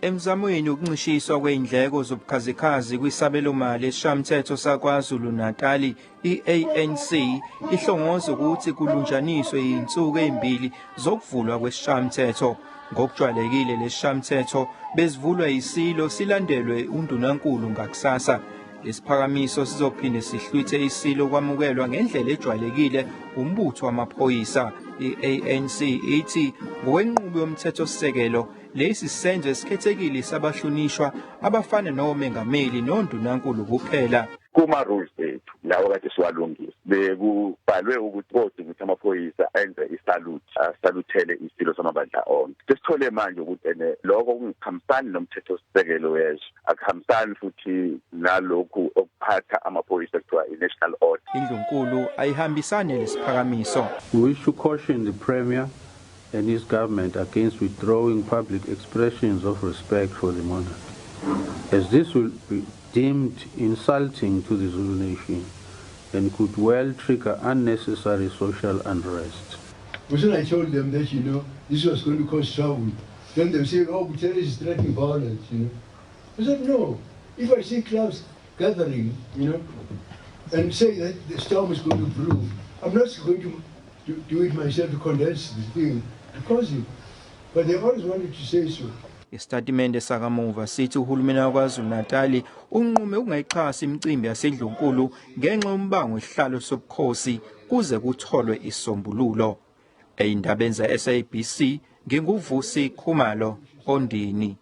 Emzamweni wokuncishiswa kwezindleko zobukhazikhazi kwisabelomali esishayamthetho saKwaZulu-Natali, i-ANC ihlongoza ukuthi kulunjaniswe izinsuku ezimbili zokuvulwa kwesishayamthetho. Ngokujwayelekile lesishayamthetho besivulwa yiSilo silandelwe undunankulu ngakusasa. Lesiphakamiso sizophinde sihlwithe iSilo kwamukelwa ngendlela ejwayelekile umbutho wamaphoyisa. I-ANC ithi ngokwenqubo yomthethosisekelo lesi senzo esikhethekile sabahlonishwa abafana nomengameli nondunankulu kuphela. Kuma-rules ethu lawo kade siwalungisa bekubhalwe ukuthi kodinga ukuthi amaphoyisa enze isalute, asaluthele isilo samabandla onke. Sesithole manje ukuthi ene lokho kungihambisani nomthethosisekelo wezwe, akuhambisani futhi nalokhu okuphatha amaphoyisa kuthiwa i-national order. Indlunkulu ayihambisani lesiphakamiso. We wish to caution the Premier and his government against withdrawing public expressions of respect for the monarch, as this will be deemed insulting to the Zulu nation and could well trigger unnecessary social unrest. When I told them that this was going to cause trouble, then they say, "Oh, Buthelezi is threatening violence." I said, "No, if I see crowds gathering and say that the storm is going to brew, I'm not going to do it myself to condense the thing, to cause it." But they always wanted to say so. Isitatimende sakamuva sithi uhulumeni waKwaZulu-Natali unqume ukungayixhasi imicimbi yaseNdlunkulu ngenxa yombango wesihlalo sobukhosi kuze kutholwe isombululo. Eyindabeni ze-SABC, nginguVusi Khumalo, Ondini.